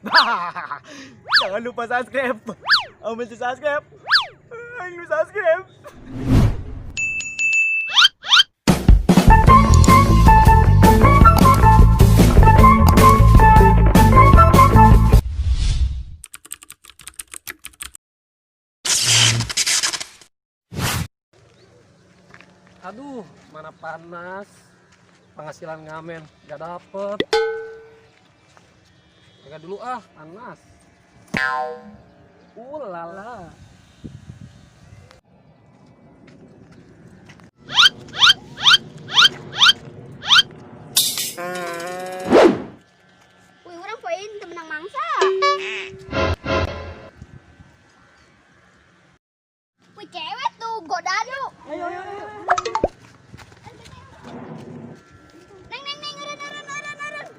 Jangan lupa subscribe. Ambil subscribe. Ayo subscribe. Aduh, mana panas. Penghasilan ngamen gak dapet. Jaga dulu ah, panas. Ulala. Wih, urang poin teu menang mangsa. Wih, cewek tuh godaan yuk. Ayo, ayo, ayo. Neng, neng, neng, eureun, eureun, eureun, eureun.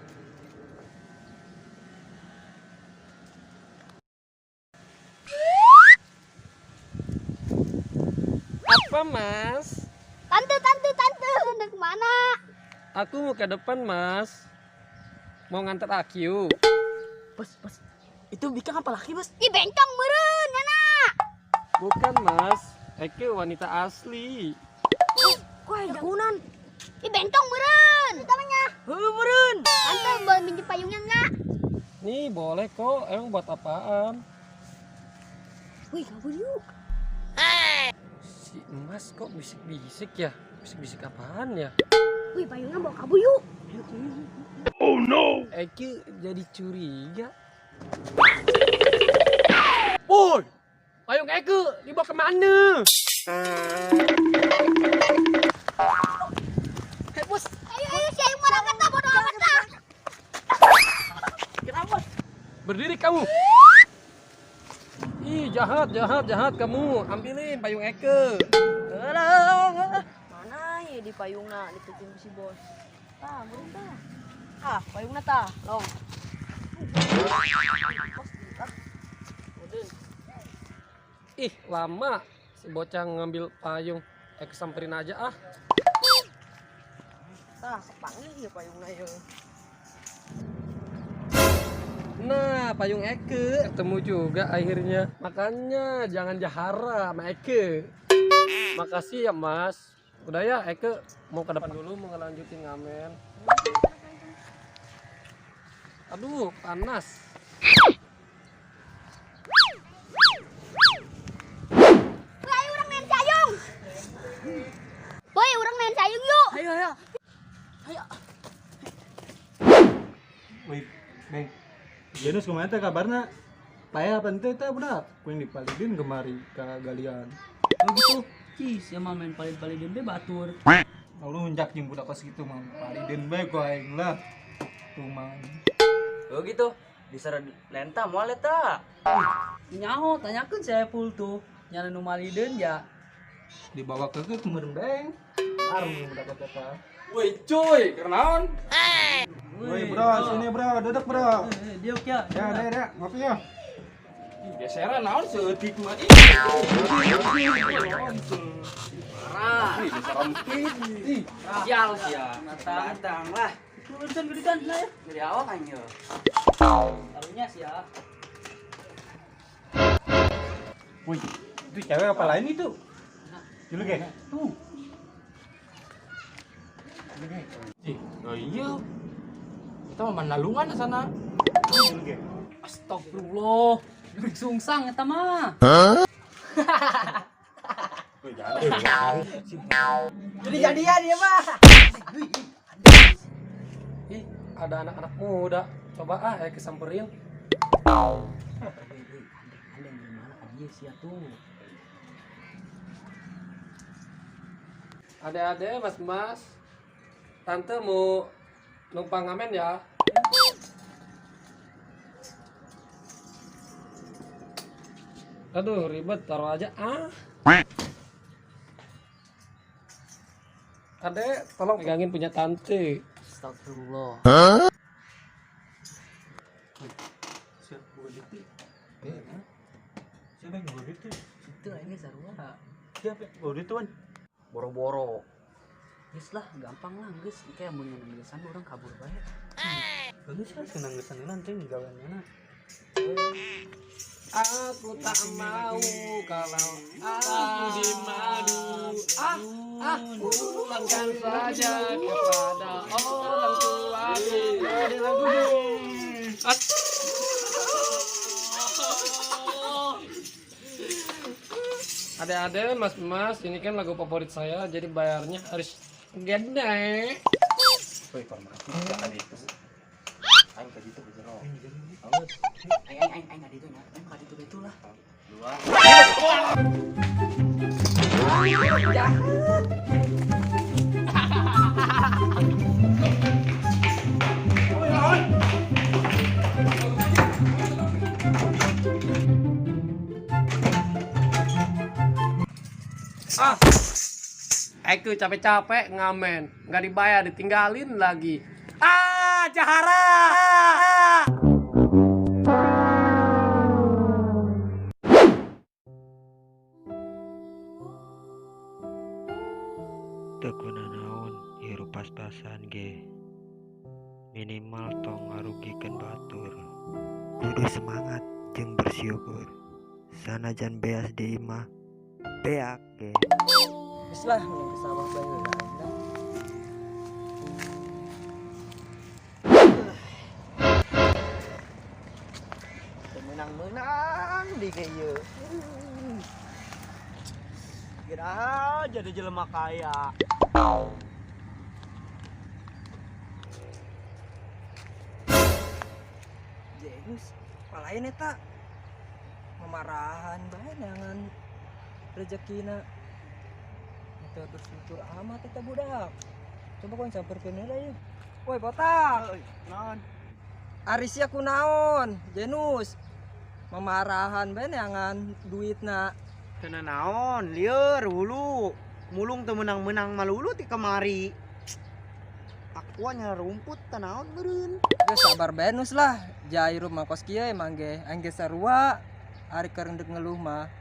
Apa, Mas? Tante, tante, tante, hendak kemana? Aku mau ke depan, Mas. Mau nganter Akyu. Bos, bos. Itu bikang apa lagi, bos? Ih, bencong meureun, nyana. Bukan, Mas. Eke wanita asli. Kok aya jagunan? Ih, bencong meureun. Utamanya. Heuh, meureun. Tante, boleh minjem payungnya enggak? Nih, boleh kok. Emang buat apaan? Wih, kabur yuk. Si Mas kok bisik-bisik ya? Bisik-bisik apaan ya? Wih, payungnya bawa kabur yuk. Eke jadi curiga. Woi, Payung Eke dibawa kemana? Hei, bos. Ayo, ayo, si Ayu marah kata, bodoh amat lah. Kenapa, bos? Berdiri kamu. Ih, jahat, jahat, jahat kamu. Ambilin payung Eke. Alah. Mana ya di payungna ditutupin si bos. Tah, meureun tah. Ah, payungna tah, long. Bos, ah. Ih, lama si bocah ngambil payung. Eke samperin aja ah. Tah, kepanggil ieu payungna ieu. Nah, payung Eke ketemu juga akhirnya. Makanya jangan jahara sama Eke. Makasih ya, Mas. Udah ya, Eke mau ke depan dulu, mau ngelanjutin ngamen. Aduh, panas. Wih, ayo urang main sayung. Woi, urang main sayung yuk. Ayo, ayo. Ayo. Wih, Neng. Genus kumaha teh kabarna? Paya apa ente teh budak? Ku yang dipalidin kemari ka galian. Oh gitu. Ih, sia mah main palid-palidin be batur. Lalu lunjak jeung budak kos kitu mah palidin bae ku aing lah. Tuh mah. Oh gitu. Bisa lenta moal eta. Nyaho, tanyakeun si Epul tuh. Nyana nu malideun ya. Dibawa ke ke kemeureun beng. Arung budak eta. Woi, cuy, kenaon? Woi, bro, sini bro, duduk bro. Eh, diuk ya. Ya, ya, ya, ngopi ya. Geseran naon seutik mah. Ih, geseran ih. Sial sia. Datang lah. Gedean gedean lah ya. Dari awal kan yo. Taruhnya sih ya. Wih, itu cewek apa lain itu? Dulu ge. Tuh. Ih, oh iya. Kita mau manalungan sana. Dulu ge. Astagfirullah. Jurik sungsang eta mah. Jadi jadian ya, Pak. Ih, ada anak-anak muda. Coba ah, Eke samperin. Andeng gimana ka dieu sia tuh. Adek-adek, mas-mas. Tante mau numpang ngamen ya? Aduh, ribet, taruh aja. Ah. Adek, tolong pegangin punya tante. Astagfirullah. Siap buka duit. Siapa yang buka duit? Itu aing sarua. Siapa yang buka duit tuan? Boro-boro. Geus lah, gampang lah geus. Kayak mun ngeunang urang kabur bae. Bagus kan senang senang nanti nih gaweannya. Aku tak mau kalau aku dimadu. Ah, ah, pulangkan saja kepada orang tuaku. Ada lagu. Adek-adek, mas-mas, ini kan lagu favorit saya, jadi bayarnya harus gede. Woi, formasi ka ditu. Aing ka ditu jero. Aing aing aing aing ka ditu nya. Aing ka ditu betul lah. Dua. Ah, Eke capek-capek ngamen, nggak dibayar, ditinggalin lagi. Ah, Jahara! Teu kunanaon hirup pas-pasan ge, minimal tong ngarugikeun batur. Kudu semangat jeung bersyukur, sanajan beas di imah beak ge. Geus lah, mending ke sawah bae heula aing dah. Teu meunang-meunang di ge ieu. Kira jadi jelema kaya. Jenus, palain eta. Memarahan bae neangan rezekina. Teu bersyukur amat eta budak. Coba kau samperkeun heula ieu. Woi, botak. Naon? Ari sia kunaon? Jenus. Memarahan bae neangan duitna. Teu naon, lieur hulu. Mulung teu meunang-meunang malulu ti kamari. Akuan nyala rumput teu naon meureun. Geus sabar bae Nus lah. Ja hirup mah kos kieu emang ge. Aing ge sarua. Ari keur ndek ngeluh mah.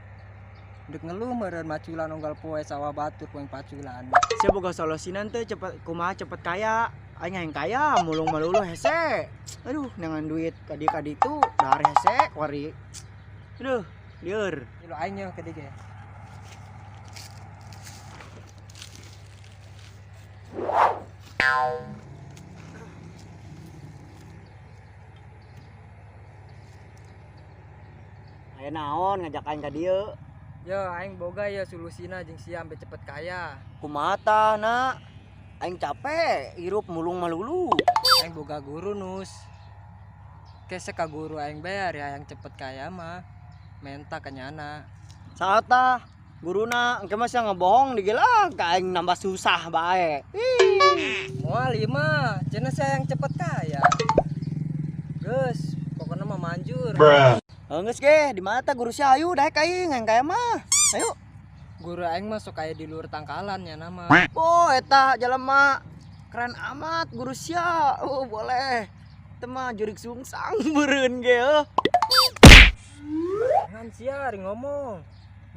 Ndek ngeluh meureun maculan unggal poe sawah batur poe paculan. Sia boga solusinan teu cepet kumaha cepet kaya. Aing hayang kaya mulung malulu hese. Aduh, neangan duit kadi-kadi itu dahar hese kuari. Aduh, lieur. Ilu aing nya ke dieu ge. Aya naon ngajak aing ka dieu? Yo, aing boga ya solusina jeung sia ambe cepet kaya. Kumaha tah, na? Aing capek hirup mulung malulu. Aing boga guru Nus. Kese ka guru aing bae ari hayang cepet kaya mah. Menta kanyana. Saha tah? Guruna engke mah sia ngebohong digelah ka aing nambah susah bae. Ih. Moal ieu mah, cenah sia yang cepet kaya. Geus, pokona mah manjur. Geus ge, di mana tah guru sia ayu daek aing hayang kaya mah. Ayo. Guru aing mah sok aya di luhur tangkalan nya nama. Oh, eta jelema keren amat guru sia. Oh, boleh. Teu mah jurig sungsang meureun ge heuh. Ngan sia ari ngomong.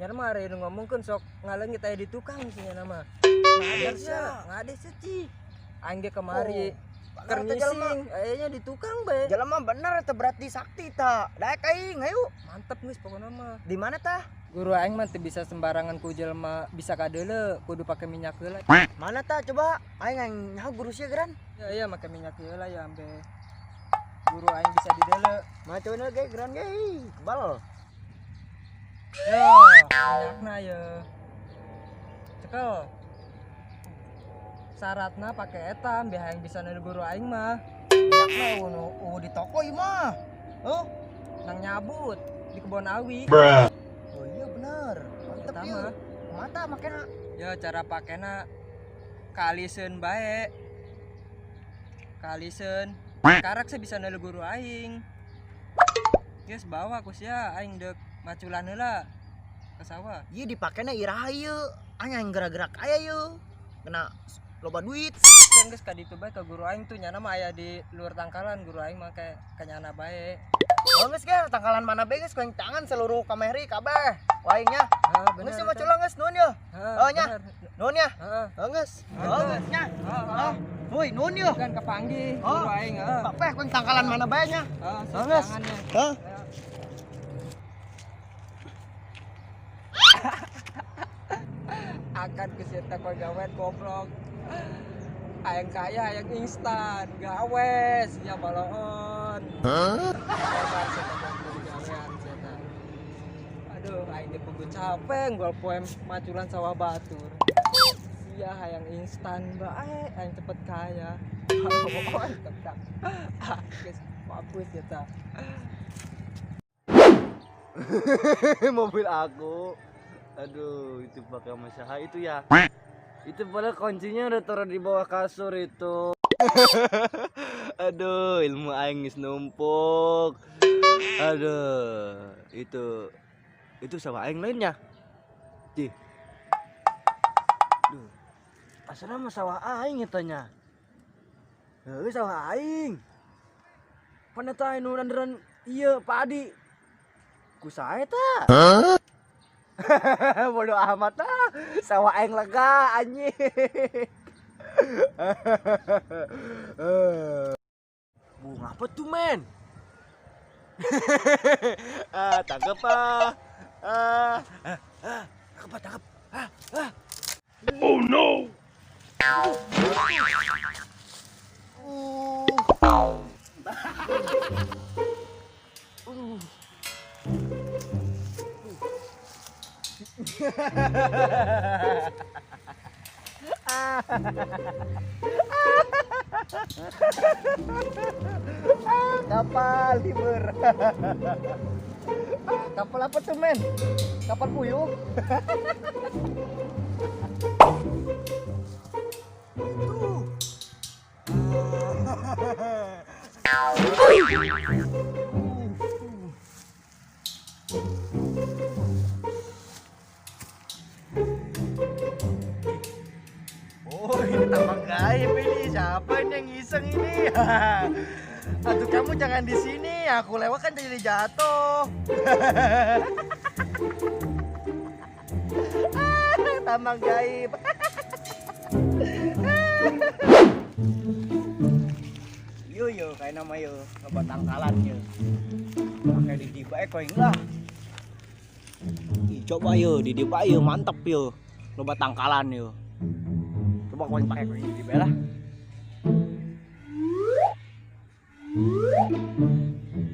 Nya mah ari nu ngomongkeun sok ngaleungit aya di tukang sih nya nama. Ngade sia, ngade sia ci. Aing ge kemari keur Bener teh jelema. ngising, ayanya di tukang bae. Jelema bener teh berarti sakti tah. Daek aing, ayo. Mantep geus pokona mah. Di mana tah? Guru aing mah teu bisa sembarangan ku jelema bisa kadeuleu, kudu pake minyak heula. Mana tah coba? Aing aing nyaho guru sia geran. Ya iya make minyak heula ya ambe. Guru aing bisa dideuleu. Mana coba ge geran ge, kebal. Yo, minyakna ye. Cekel. Syaratna pake eta ambe hayang bisa neuleuh guru aing mah. Minyakna eueuh di toko ieu mah. Heuh. Nang nyabut di kebon awi. Oh iya bener. Mantep Eta ieu. mah. Kumaha tah makena? Ya cara pakena kaliseun bae. Kaliseun. Karak sih bisa neuleuh guru aing. Geus bawa ku sia aing deuk maculan heula ke sawah. Ieu dipakena iraha ieu. Aing hayang gerak-gerak aya ieu. Kena loba duit. Kan geus ka ditu bae ka guru aing tuh nyana mah aya di luar tangkalan guru aing make kanyana bae. Oh geus ge tangkalan mana bae geus ku aing tangan seluruh kameri kabeh. Waing nya. Geus mah culang geus nuhun yeuh. Oh nya. Nuhun ya. Oh geus. Oh geus nya. Heeh. Woi nuhun yeuh. Kan kapanggih oh. Aing heeh. Kabeh ku aing tangkalan mana bae nya. Heeh, geus. Heeh. Akan ke si eta gawean goblok. Hayang kaya hayang instan, gawe sia baloon. Hah? Aduh, aing ge puguh capek nggol poe maculan sawah batur. Sia hayang instan bae, hayang cepet kaya. Baloon tetap. Geus mampus eta. Mobil aku. Aduh, itu pakai sama siapa itu ya? Itu padahal kuncinya udah taruh di bawah kasur itu. Aduh, ilmu aing geus numpuk. Aduh, itu sama aing lainnya. Cih. Duh. Asalna mah sawah aing eta nya. Heuh, sawah aing. Pan eta anu nanderan ieu Pak Adi. Ku saha eta? Hah? Bodoh amat ah, sawah aing lega anjing. Bunga apa tuh men? Ah, tangkap ah. Ah, tangkap tangkap. Ah, ah. Oh no. Kapal tiber. Kapal apa tuh men? Kapal puyuh. Oh, ini tambang gaib ini. Siapa ini yang iseng ini? Aduh, kamu jangan di sini. Aku lewat kan jadi jatuh. Tambang gaib. Yo yo, kayak nama yo, coba tangkalan yo. Pakai di dibae koing lah. Ih, coba yo, di dibae yo, mantep yo. Loba tangkalan yo. Coba koing pakai koing di dibae lah.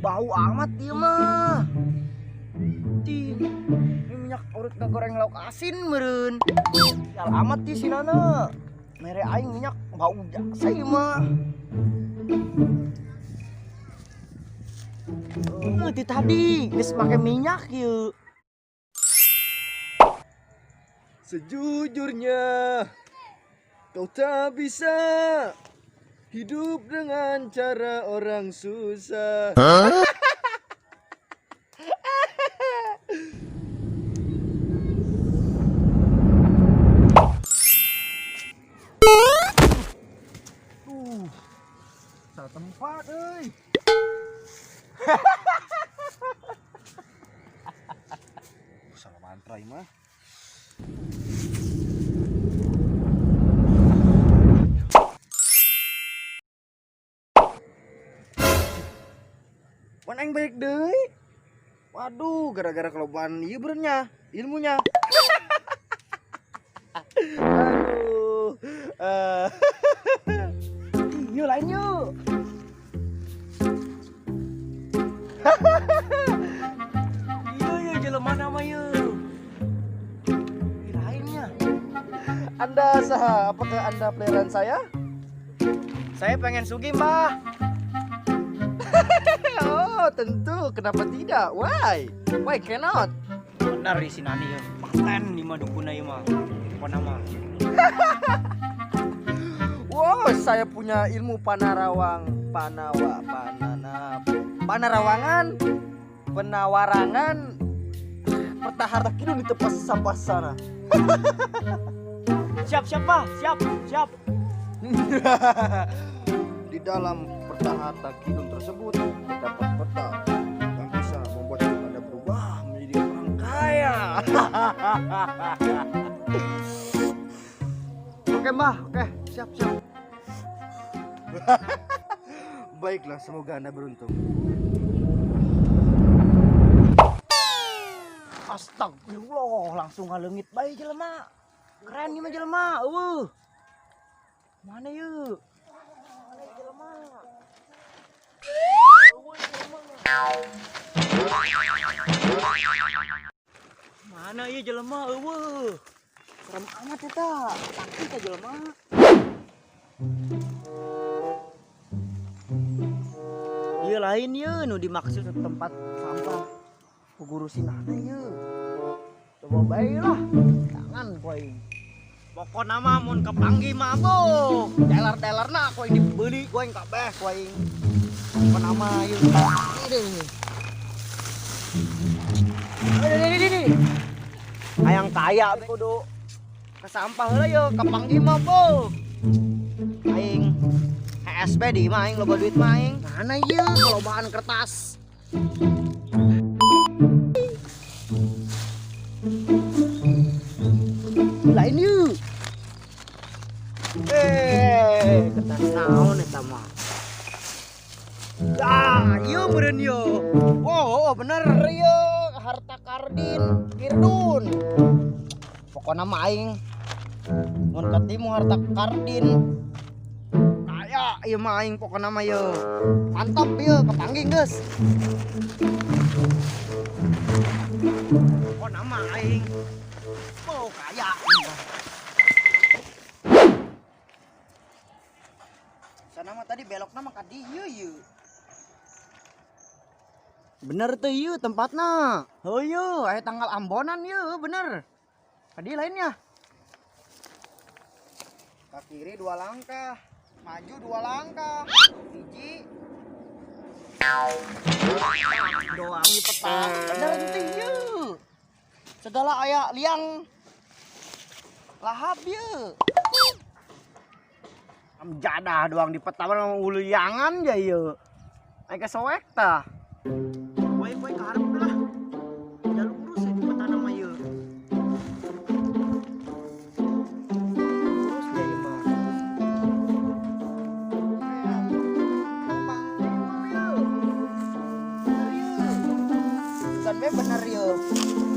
Bau amat dia mah. Ini minyak urut goreng lauk asin meureun. Sial amat di sinana. Mere aing minyak bau jasa ieu mah. Ti tadi geus make minyak ieu. Sejujurnya kau tak bisa hidup dengan cara orang susah. Huh? Salah tempat euy. Salah mantra ieu mah. Wan aing balik deui. Waduh, gara-gara kelobaan ieu beurenya, ilmunya. Aduh. Yuk lain yuk. Iya iya jelema nama yuk. Lainnya. Anda saha? Apakah Anda pelayan saya? Saya pengen sugi, Mbah. Oh, tentu. Kenapa tidak? Why? Why cannot? Benar di sini ya. Paten di mah dukuna ieu mah. Pokona mah. Wow, saya punya ilmu panarawang, panawa, panana, panarawangan, penawarangan, pertaharta kidung di tempat sampah sana. Siap, siap, Pak. Siap, siap. Di dalam peta harta kidung tersebut terdapat peta Oke, Mbah. Oke, siap, siap. Baiklah, semoga Anda beruntung. Astagfirullah, langsung ngaleungit bae jelema. Keren ieu mah jelema, eueuh. Mana yeuh? Mana jelema? Eueuh jelema. Mana ieu jelema eueuh? Serem amat eta. Takut ka jelema. Ieu lain ieu nu dimaksud tempat sampah. Ku guru sinana ieu. Coba bae lah. Jangan ku aing. Pokona mah mun kepanggih mah mabuk. Teler-telerna ku aing dibeli ku aing kabeh ku aing. Pokona mah ieu. Ini. Ini. Hayang kaya kudu ke sampah heula yeuh kepanggih mah mabuk. Aing HSB di imah aing loba duit mah aing. Mana ieu kelobaan kertas. Lain yeuh. Kertas naon eta mah? Ah, ieu meureun ieu. Oh, bener ieu harta kardin Kirdun. Pokona mah aing mun ketimu harta kardin. Kaya ieu mah aing pokona mah ieu. Mantap ieu kepanggih geus. Pokona mah aing. Oh, kaya. Sana mah tadi belokna mah ka dieu ieu. Bener teu ieu tempatna. Heuh ieu aya tanggal ambonan ieu bener. Ka dieu lainnya. Ka kiri 2 langkah, maju 2 langkah. Hiji. Doang ieu peta. Bener teu ieu. Segala aya liang lahap ieu. Am jadah doang di peta mah uliangan ja ieu. Aya kesoek tah. Woi woi ka hareup lah. Da lurus di peta nama ieu. Lurus ja ieu mah. Bener ieu. Bener ieu.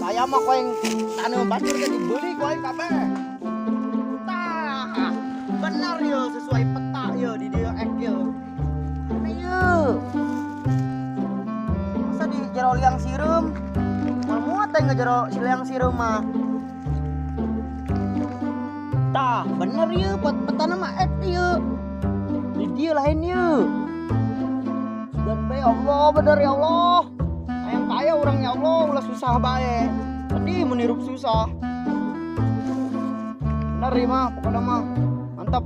Saya mah ku aing taneuh batur teh dibeli ku aing kabeh. Tah, bener ieu sesuai peta ieu di dieu ek ieu. Mana ieu? Masa di jero liang sireum? Moal muat teh ngejero si liang sireum mah. Tah, bener ieu buat petana mah ek ieu. Di dieu lain ieu. Sugan bae Allah, bener ya Allah. Hayang kaya urang ya Allah, ulah susah bae. Sedih mun hirup susah. Bener ieu mah, pokona mah. Mantap.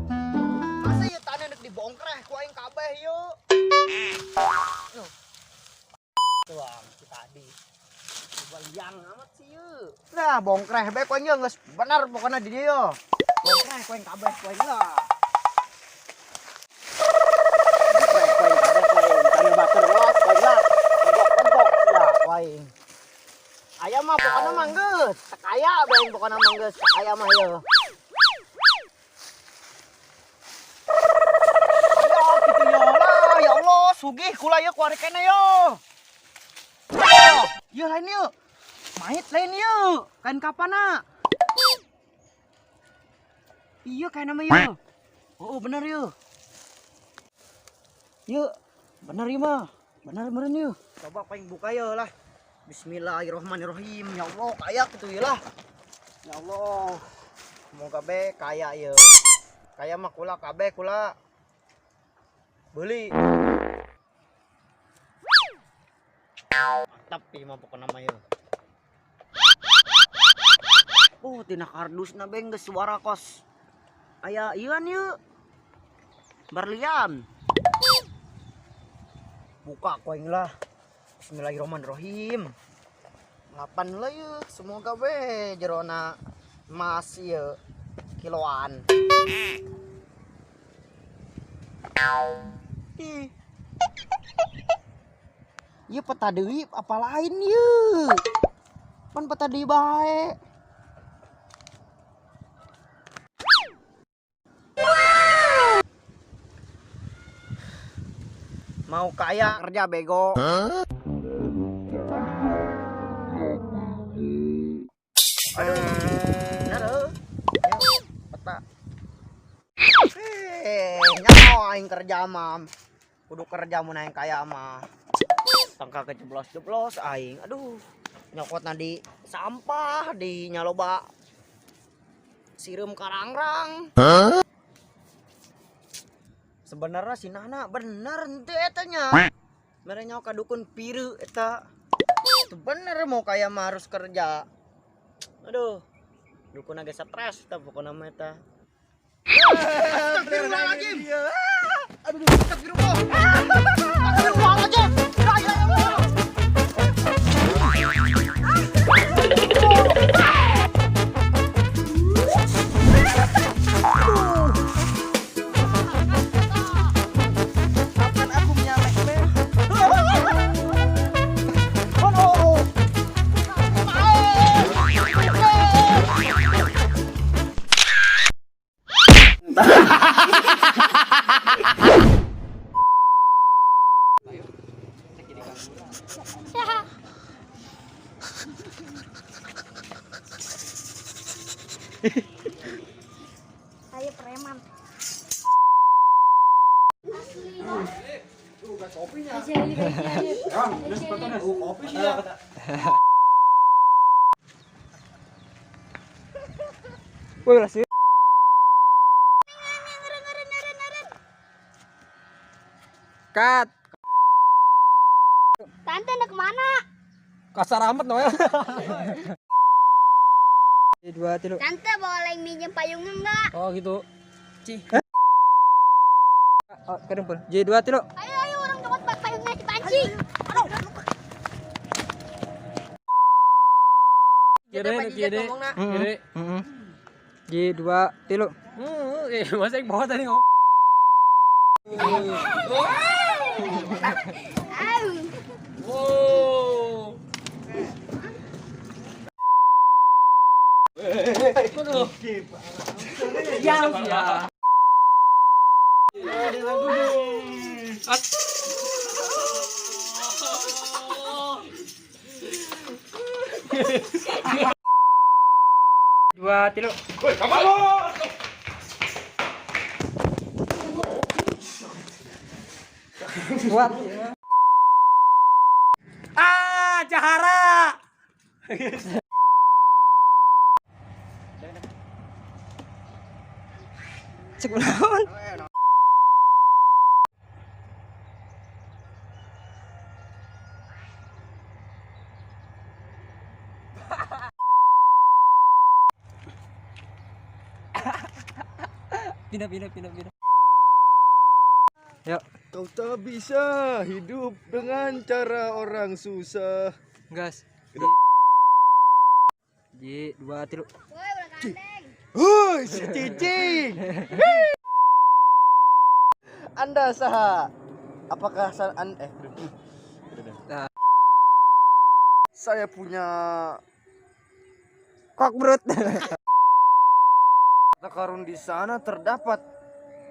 Masa ieu tanah deuk dibongkreh ku aing kabeh ieu. Nuh. Tuang si tadi. Coba liang amat sih ieu. Nah, bongkreh bae ku aing geus bener pokona di dieu. Bongkreh ku aing kabeh ku aing lah. Bongkreh ku aing kabeh ku aing. Tanah batur los ku aing lah. Bongkok ya ku aing. Aya mah pokona mah geus, kaya bae aing pokona mah geus, kaya mah ieu. Ya kitu ya lah, ya Allah, sugih kula ieu kuari keneh yo. Ieu lain ieu. Mait lain ieu. Kain kapana? Ieu kain nama ieu. Oh, bener ieu. Ieu bener ieu mah. Bener meureun ieu. Coba ku aing buka ieu lah. Bismillahirrahmanirrahim. Ya Allah, kaya kitu ieu lah. Ya Allah. Semoga be kaya ieu. Kaya mah kula kabeh kula. Beli. Mantap ieu mah pokona mah ieu. Oh, tina kardusna be geus suara kos. Aya ieuan ieu. Berlian. Buka ku aing lah. Bismillahirrahmanirrahim. Lapan lah ieu, semoga we jerona emas ieu kiloan. Ih. Ieu peta deui apa lain ieu? Pan peta deui bae. Mau kaya kerja bego. Aduh. Bener heuh. Ayo, peta. Nyaho aing kerja mah. Kudu kerja mun aing kaya mah. Tangka kejeblos-jeblos aing. Aduh. Nyokotna di sampah, di nyaloba sireum karangrang. Sebenarnya si Nana bener henteu eta nya. Mere nyaho ka dukun piru eta. Itu bener mau kaya mah harus kerja. Aduh. Dukun agak stres eta pokona mah eta. Astagfirullahaladzim. Aduh, astagfirullah. Astagfirullahaladzim. Ya, ya, ya. Kapan aku menyalek, Mel? Oh, oh. Ayo preman. Woi, lah sih. Cut. Tante nak kemana? Kasar amat Noel. 2 3. Tante boleh minjem payungnya enggak? Oh gitu. Cih. Oh, kedempul. J 2 3. Ayo ayo orang copot payungnya si panci. Aduh. Kiri kiri. Kiri. J 2 3. Masa yang bawah tadi ngomong. Wow. Aduh. Ya. 2 3. Woi, kamu. Kuat. Ah, Jahara. Cek naon? Pindah pindah pindah pindah. Yuk. Kau tak bisa hidup dengan cara orang susah. Gas. J 2 3. Woi, ulah kandeng. Wuh, si cicing. Anda saha? Apakah Nah. Saya punya kok brut. Karun di sana terdapat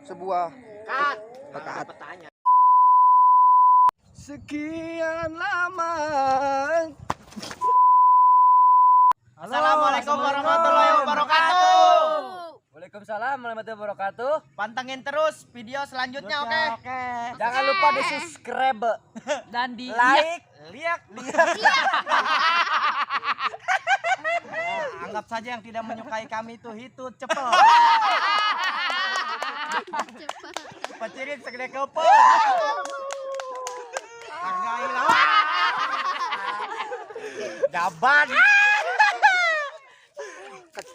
sebuah Cut. Cut. Petanya. Sekian lama. Assalamualaikum warahmatullahi wabarakatuh. Waalaikumsalam warahmatullahi wabarakatuh. Pantengin terus video selanjutnya, oke? Oke. Jangan lupa di subscribe dan di like, liak, liak. Nah, anggap saja yang tidak menyukai kami itu hitut cepet. Pacirin segede kepel. Hargailah. Gaban. Cepet.